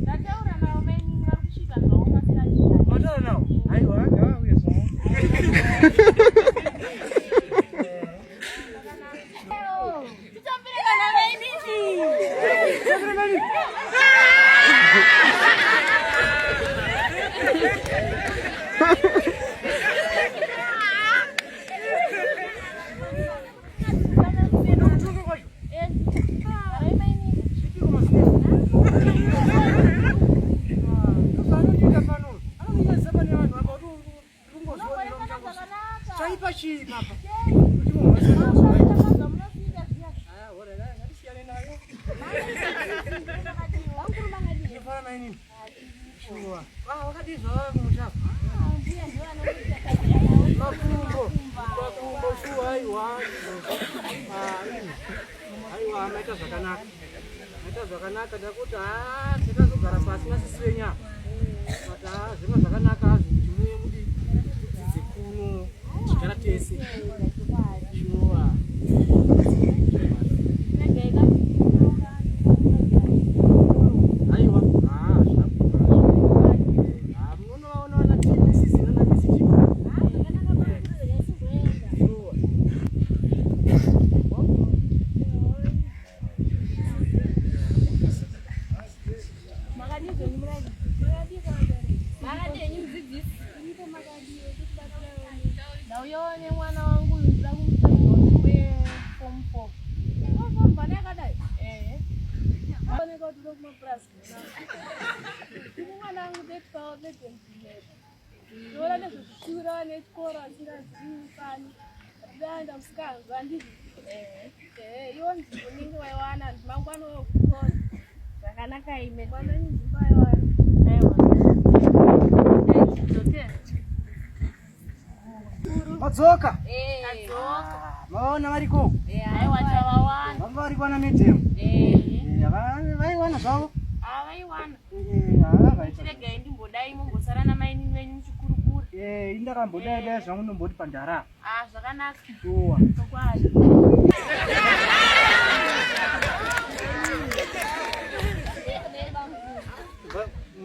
Ndataura navo mainini vari kusvika zvavo masikati. Mataura navo? Aiwa, ngavauye zvavo. Titambire vana mainini. Titambire mainini. Chaipa chii papa? Shuwa. Ah, wakadii zvavava kumusha? Makumbo. Makumbo shuwa aiwa. Ah, aiwa maita zvakanaka. Maita zvakanaka ndakuti ah takazogara pasi nasisi venyu apa. But ah zvema zvakanaka hazvo kuti muye mudi mudzidze kuno tichigara tese. Shuwa. Aiwa, ah zvina Ah, munonovaona vana Mrs. nana Mrs. Chipo. Shuwa. Ndauyawo nemwana wangu uyu ndida kumutsvagira nzvimbo yeform 4. Form yakadai? Ehe. Oneka kuti ndokumapurazi Ini mwana wangu ndetipawo bedemzimeta. Ndinoona nezvezvishuwira vana vechikoro vasingazivi pano. Ndaenda musikanzwa ndizvo. Ehe, iwo nzvimbo unenge waiwana ndimangwana wekuchikoro. Zvakanaka ime. Mwana wenyu nzvimbo aiwana. Aiwa. Totenda. Madzoka. Eh. Tadzoka. Maona variko? Eh, Aiwa tavawana. Vanga variko ana madam. Ehe. Eh, Vaiwana zvavo. Ah, vaiwana. Eh, ah, vaita. Chiregai ndimbodai mumbosara namainini venyu muchikurukura. Eh, indakambodai dai zvangu ndomboti pandara. Ah, zvakanaka. Shuwa. Chokwadi.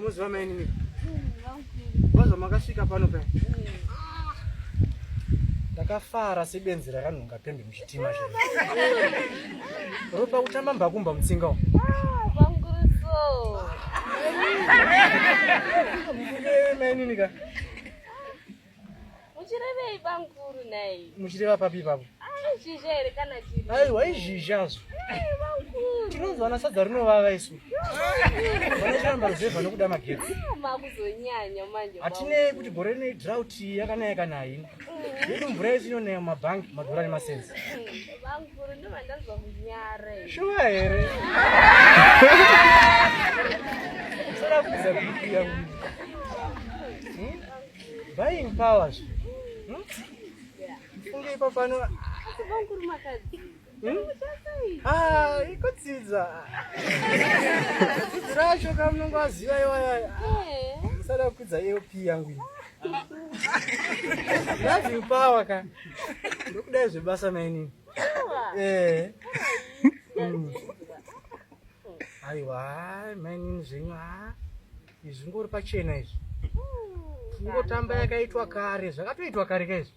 Muziva mainini. Vazva makasvika pano pe. Ndakafara sebenzi rakanhonga pembe muchitima chaicho. Ropa kutamba mbakumba mutsinga umu. Banguruso. Mainini ka. Muchirevei bamkuru nhai? Muchireva papi ipapo? Ai zhizha here kana chiri? Aiwa izhizhazvo. Tinonzwa na sadza rinovava isu. Vanochiramba ruzevha nokuda magetsi. Ah, makuzonyanya manje. Hatinei kuti gore rine drought yakanaya kana haina. Yedu mvura yesu inonaya mumabhangi madhora nemasenzi. Bamkuru ndobva ndanzwa kunyara. Shuwa here? Sara kuza BP yangu. Buying powers. Mfunge ipa pano. Hmm? Ah, ikudzidza. Dzidzi racho ka munongo aziva iwaya. Eh. Musada kukwidza AOP yangu iyi. Loving power ka. Ndokudai zvebasa mainini. Eh. Aiwa, mainini zvenyu ah. Izvi zvingori pachena izvi. Kungotamba yakaitwa kare, zvakatoitwa kare ka izvi.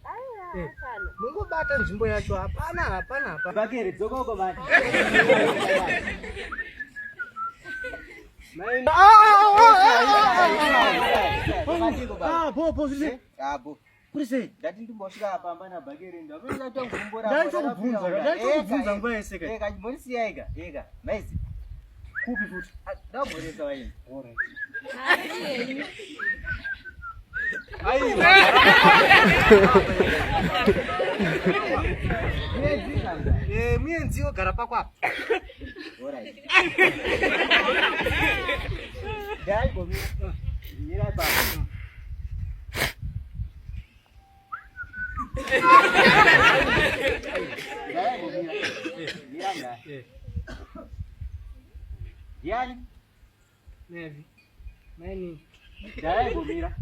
Eh, mungobata nzvimbo yacho hapana hapana hapana. Bakere dzoka uko bati. Ah, bo bo zviri. Ah, bo. Kuri sei? Ndati ndimbosvika pamba naBakere ndo. Ndaitokubvunza, ndaitokubvunza nguva yese ka. Eh, kachimborisiya ega, ega. Maizi. Kupi futi? Ah, ndamboresa waini. Alright. Aiwa. Eh, muenzi wogara pako apa. Alright. Ndaigomira. Mira papa. Ndiani? Nevi. Maini. Ndaimbomira.